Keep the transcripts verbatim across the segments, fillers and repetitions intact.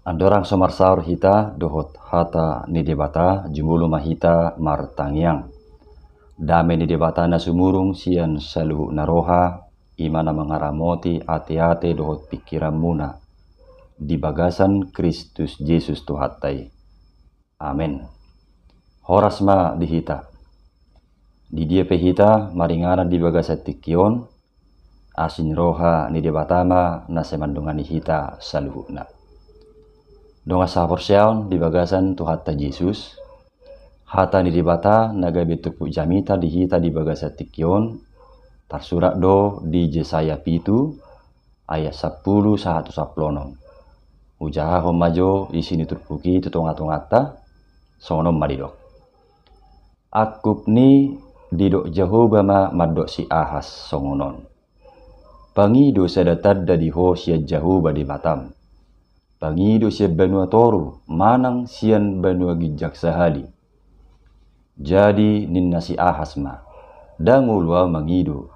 Andorang so marsaor hita dohot hata ni Debata, jumolo ma hita martangiang. Dame ni Debata na sumurung sian saluhutna roha, i ma na mangaramoti ateate dohot pingkiranmuna di bagasan Kristus Jesus Tuhanta i. Amen. Horas ma di hita. Di dia pe hita maringanan di bagasan tingki on, asi ni roha ni Debata ma na sai mandongani hita saluhutna. Dongan sahaporseaon di bagasan Tuhanta Jesus, hata ni Debata na gabe turpuk jamita di hita di bagasan tingki on, tarsurat do di Jesaya pitu, ayat sampulu sahat tu sampulu onom. Hujahahon ma jo isi ni turpuk i tu tongatonganta, songon on ma didok. Angkup ni didok Jahowa ma mandok si Ahas songon on: Pangido sada tanda di ho sian Jahowa Debatam. Pangido sian banua toru manang sian banua ginjang sahali. Jadi ninna si Ahas ma: Ndang olo ahu mangido,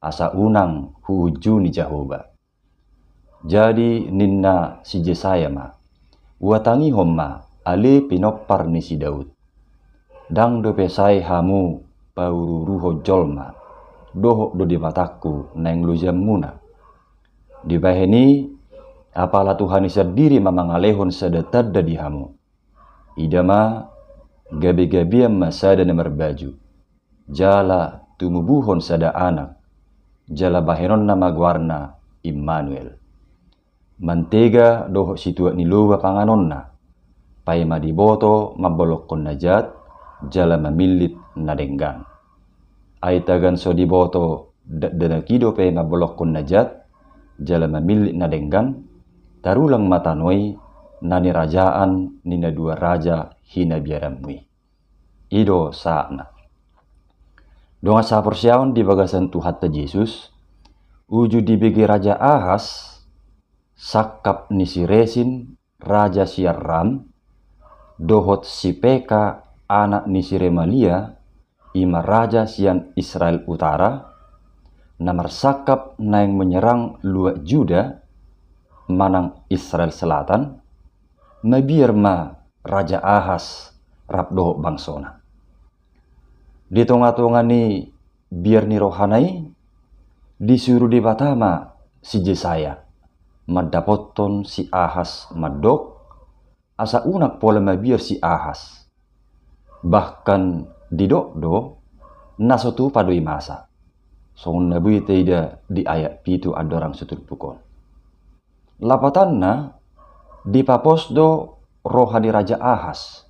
asa unang huunjuni Jahowa. Jadi ninna si Jesaya ma: Huhatangihon ma ale pinompar ni si Daud: Ndang dope sai hamu pauruuruhon jolma, dohot do Debatangku naeng lojaonmuna. Dibahen i, apala Tuhan i sandiri ma mangalehon sada tanda di hamu. Ida ma, gabegabean ma sada na marbaju, jala tumubuhon sada anak, jala bahenonna ma goarna Immanuel. Mantega dohot situak ni loba panganonna, paima diboto mambolongkon na jat jala mamillit na denggan. Ai tagan so diboto dakdanak i dope mambolongkon na jat jala mamillit na denggan, tarulang ma tano i na nirajaan ni na dua raja hinabiaranmu i. I do sahatna. Dongan sahaporseaon di bagasan Tuhanta Jesus, uju dibege Raja Ahas, sangkap ni si Resin, raja sian Ram, dohot si Peka, anak ni si Remalia, i ma raja sian Israel Utara, na marsangkap naeng menyerang luat Juda manang Israel Selatan, mabiar ma Raja Ahas rap dohot bangsona. Di tongatonga ni biar ni rohana i, disuru Debata ma si Jesaya mandapothon si Ahas mandok, asa unang pola mabiar si Ahas. Bahkan didok do, na so tupa do i masa. Songon na boi taida di ayat pitu andorang so turpuk on. Lapatanna, dipapos do roha ni Raja Ahas,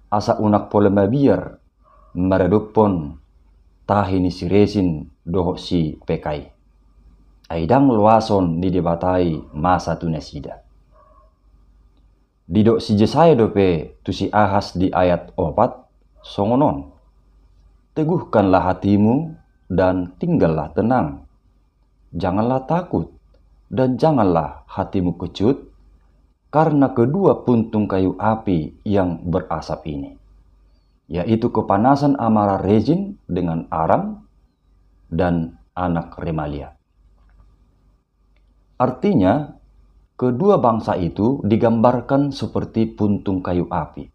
asa unang pola mabiar maradophon tahi ni si Resin dohot si Peka i. Ai ndang loason ni Debata i masa tu nasida. Didok si Jesaya dope tu si Ahas di ayat opat, songon on: Teguhkanlah hatimu dan tinggallah tenang. Janganlah takut dan janganlah hatimu kecut karena kedua puntung kayu api yang berasap ini, yaitu kepanasan amarah Rezin dengan Aram dan anak Remalia. Artinya, kedua bangsa itu digambarkan seperti puntung kayu api.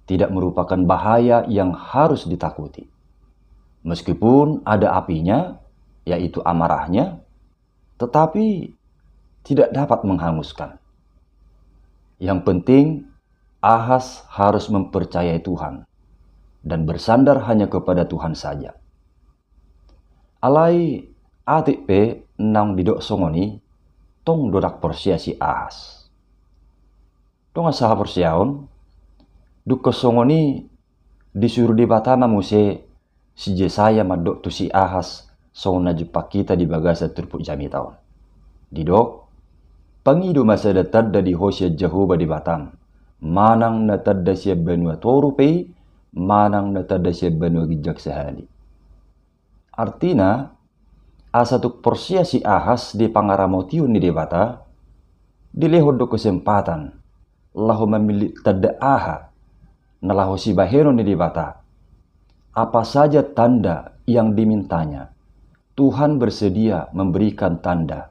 Tidak merupakan bahaya yang harus ditakuti. Meskipun ada apinya, yaitu amarahnya, tetapi tidak dapat menghanguskan. Yang penting, Ahas harus mempercayai Tuhan dan bersandar hanya kepada Tuhan saja. Alai atik pe naung didok songon i, tong do ndang porsea si Ahas. Dongan sahaporseaon, dungkon songon i disuru Debata ma muse si Jesaya mandok tu si Ahas, songon na jumpang hita di bagasan turpuk jamita on. Didok, pangido ma sada tanda di ho sian Jahowa Debatam, manang na tanda sian banua toru pe i, manang na tanda sian banua ginjang sahali. Artina, asa tung porsea si Ahas di pangaramotion ni Debata, dilehon do kesempatan laho mamillit tanda aha na laho sibahenon ni Debata. Apa saja tanda yang dimintanya, Tuhan bersedia memberikan tanda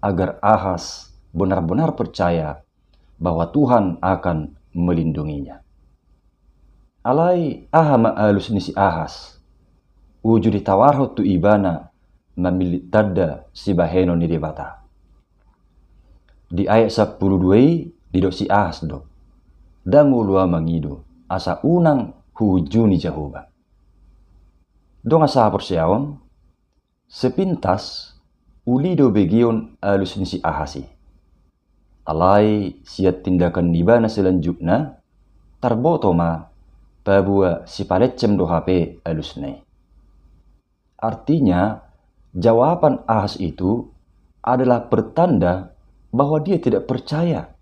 agar Ahas benar-benar percaya bahwa Tuhan akan melindunginya. Alai aha ma alus ni si Ahas? Uju ditawarhon tu ibana mamillit tanda sibahenon ni Debata. Di ayat sampulu dua i didok si Ahas do, "Ndang olo ahu mangido, asa unang huunjuni Jahowa." Dongan sahaporseaon, sepintas uli do begeon alus ni si Ahas i. Alai sian tindakan ni ibana selanjutna, tarboto ma paboa sipalencem do hape alusna i. Artinya, jawaban Ahas itu adalah pertanda bahwa dia tidak percaya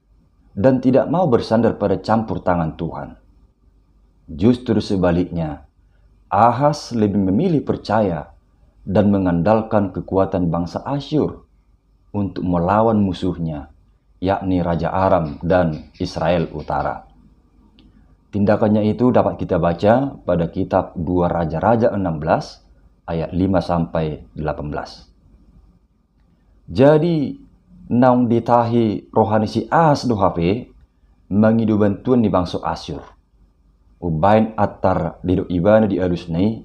dan tidak mau bersandar pada campur tangan Tuhan. Justru sebaliknya, Ahas lebih memilih percaya dan mengandalkan kekuatan bangsa Asyur untuk melawan musuhnya, yakni Raja Aram dan Israel Utara. Tindakannya itu dapat kita baca pada kitab dua Raja-Raja enam belas ayat lima sampai delapan belas. Jadi, naung ditahi roha ni si Ahas do hape mangido bantuan ni bangso Asyur. Umbaen antar didok ibana di alusna i,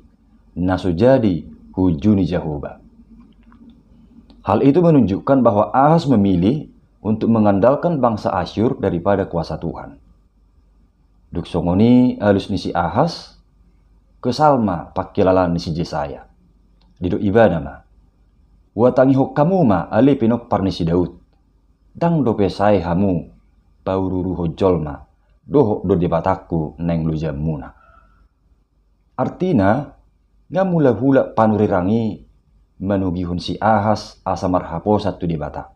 na so jadi huunjuni Jahowa. Hal itu menunjukkan bahwa Ahas memilih untuk mengandalkan bangsa Asyur daripada kuasa Tuhan. Dung songon i alus ni si Ahas, kesal ma pangkilalaan ni si Jesaya. Didok ibana ma, "Huhatangihon hamu ma ale pinompar ni si Daud. Ndang dope sae hamu pauruuruhon jolma, dohot do Debatangku naeng lojaanmuna." Artina, nga mulak-ulak panurirang i manogihon si Ahas asa marhaposan tu Debata.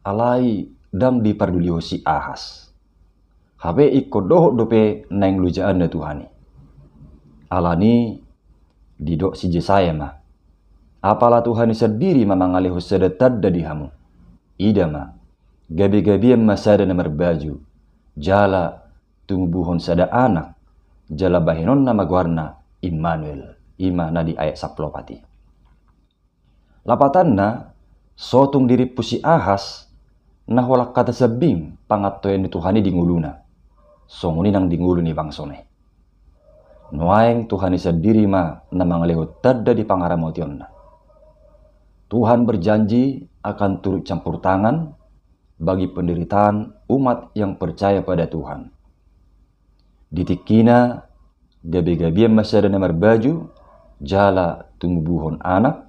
Alai ndang dipardulihon si Ahas. Hape ingkon dohot dope naeng lojaanna Tuhan i. Alani didok si Jesaya ma, "Apala Tuhan i sandiri ma mangalehon sada tanda di hamu. Ida ma, gabe-gabean ma sada na marbaju, jala tumubuhon sada anak, jala bahenonna ma goarna Immanuel." I ma na di ayat sampulu opat i. Lapatanna, so tung dirimpu si Ahas, na holan hata sambing pangantoion ni Tuhan i di ngoluna, songon i nang di ngolu ni bangsona i. Nuaeng Tuhan i sandiri ma na mangalehon tanda di pangaramotionna. Tuhan berjanji akan turut campur tangan bagi penderitaan umat yang percaya pada Tuhan. Di tingkina, gabe-gabean ma sada na marbaju, jala tumubuhon anak,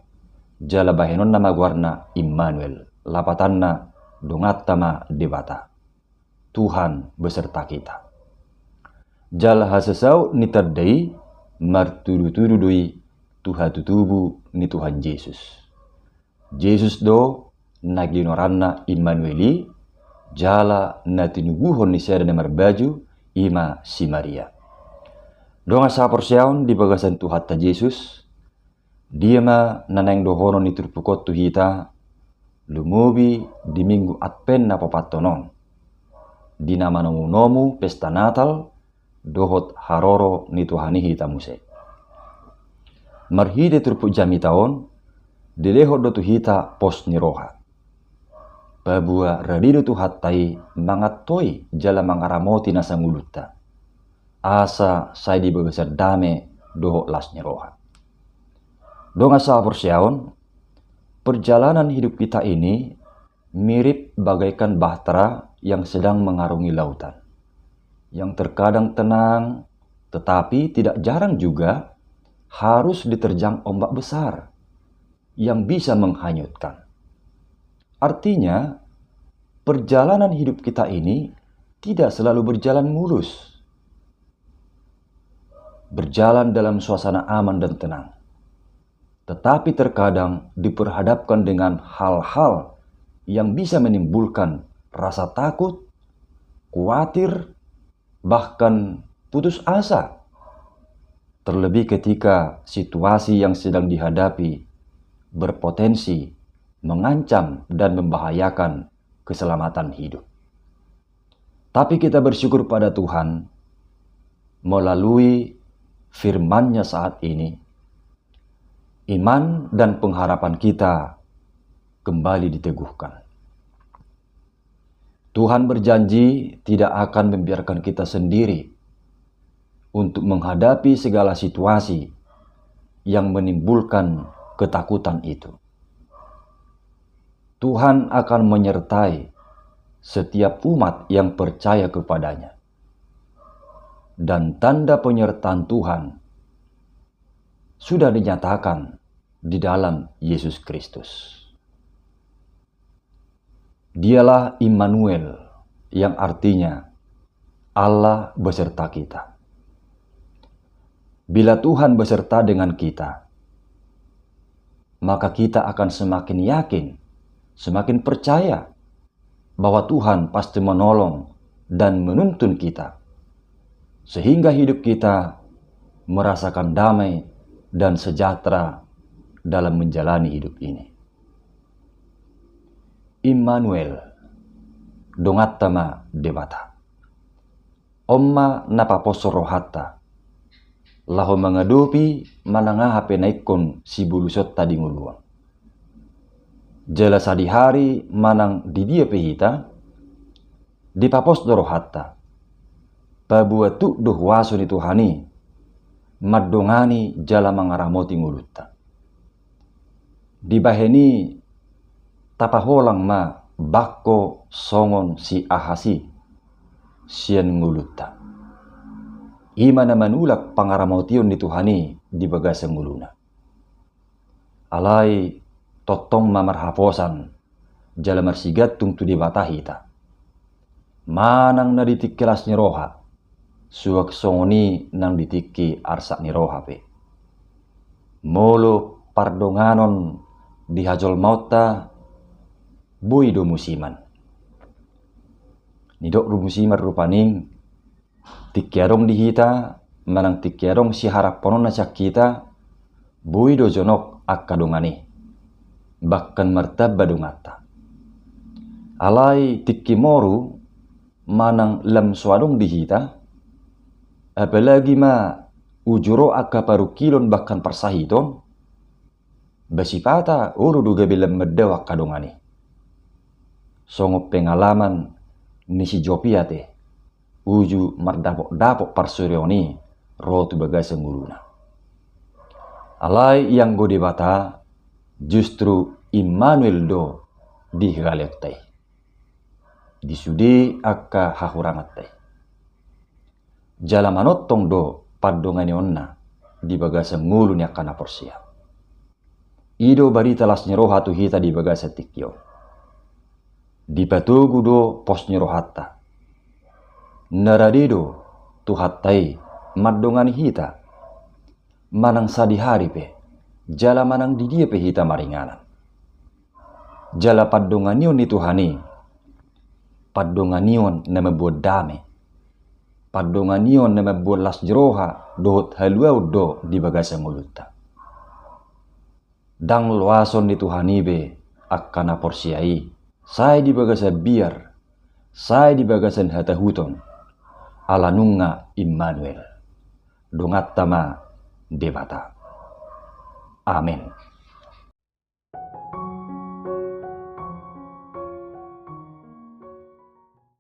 jala bahenonna ma goarna Immanuel, lapatanna, donganta ma Debata. Tuhan beserta kita. Jala hasasaut ni tanda i martudu-tudu do i tu hatutubu ni Tuhan Jesus. Jesus do na ginoaranna Immanuel i, jala na tinubuhon ni sada na marbaju, i ma si Maria. Dongan sahaporseaon di bagasan Tuhanta Jesus, dia ma na naeng dohonon ni turpuk on tu hita, lumobi di Minggu Advent na paopathon on, di na manomu-nomu pesta Natal dohot haroro ni Tuhan i hita muse. Marhite turpuk jamita on, dilehon do tu hita pos ni roha, paboa rade do Tuhanta i mangantoi jala mangaramoti na sangulunta, asa sai di bagasan dame dohot las ni roha. Dongan sahaporseaon, perjalanan hidup kita ini mirip bagaikan bahtera yang sedang mengarungi lautan, yang terkadang tenang, tetapi tidak jarang juga harus diterjang ombak besar yang bisa menghanyutkan. Artinya, perjalanan hidup kita ini tidak selalu berjalan mulus, berjalan dalam suasana aman dan tenang, tetapi terkadang diperhadapkan dengan hal-hal yang bisa menimbulkan rasa takut, khawatir, bahkan putus asa. Terlebih ketika situasi yang sedang dihadapi berpotensi mengancam dan membahayakan keselamatan hidup. Tapi kita bersyukur pada Tuhan, melalui firman-Nya saat ini, iman dan pengharapan kita kembali diteguhkan. Tuhan berjanji tidak akan membiarkan kita sendiri untuk menghadapi segala situasi yang menimbulkan ketakutan itu. Tuhan akan menyertai setiap umat yang percaya kepada-Nya. Dan tanda penyertaan Tuhan sudah dinyatakan di dalam Yesus Kristus. Dialah Immanuel, yang artinya Allah beserta kita. Bila Tuhan beserta dengan kita, maka kita akan semakin yakin, semakin percaya bahwa Tuhan pasti menolong dan menuntun kita, sehingga hidup kita merasakan damai dan sejahtera dalam menjalani hidup ini. Immanuel, donganta ma Debata. On ma na paposhon rohanta, laho mangadopi manang aha pe na ingkon sibulusonta di ngolu on. Jala sadihari manang di dia pe hita, dipapos do rohanta. Paboa tuk do huaso ni Tuhan i mandongani jala mangaramoti ngolunta. Dibahen i tapaholang ma bangko songon si Ahas i sian ngolunta. I ma na manulak pangaramotion ni Tuhan i di bagasan ngoluna. Alai tongtong ma marhaposan jala marsigantung tu Debata hita. Manang na di tingki las ni roha, suang songon i nang di tingki arsak ni roha pe. Molo pardonganon di hajolmaonta, boi do musiman. Nidok do musiman rupani, tingki adong di hita, manang tingki adong siharaphonon na sian hita, boi do jonok angka dongan i, bahkan martamba donganta. Alai tingki moru, manang lam so adong di hita, apalagi ma uju ro angka parungkilon bahkan parsahiton, ba sipata olo do gabe lam mandao angka dongan i. Songon pengalaman ni si Job i ate, uju mardapotdapot parsorion i ro tu bagasan ngoluna. Alai ianggo Debata, justru Immanuel do di hagaleonta i, di sude angka hahuranganta i. Jala manongtong do pandonganionna di bagasan ngolu ni angka na porsea. I do barita las ni roha tu hita di bagasan tingki on. Dipatogu do pos ni rohanta. Na rade do Tuhanta i mandongani hita, manang sadihari pe, jala manang di dia pe hita maringanan. Jala pandonganion ni Tuhan i, pandonganion na mamboan dame, pandonganion na mamboan las ni roha dohot haluaon do di bagasan ngolunta. Ndang loason ni Tuhan i be angka na porsea i, sai di bagasan biar, sai di bagasan hatahuton, ala nunga Immanuel, donganta ma Debata. Amen.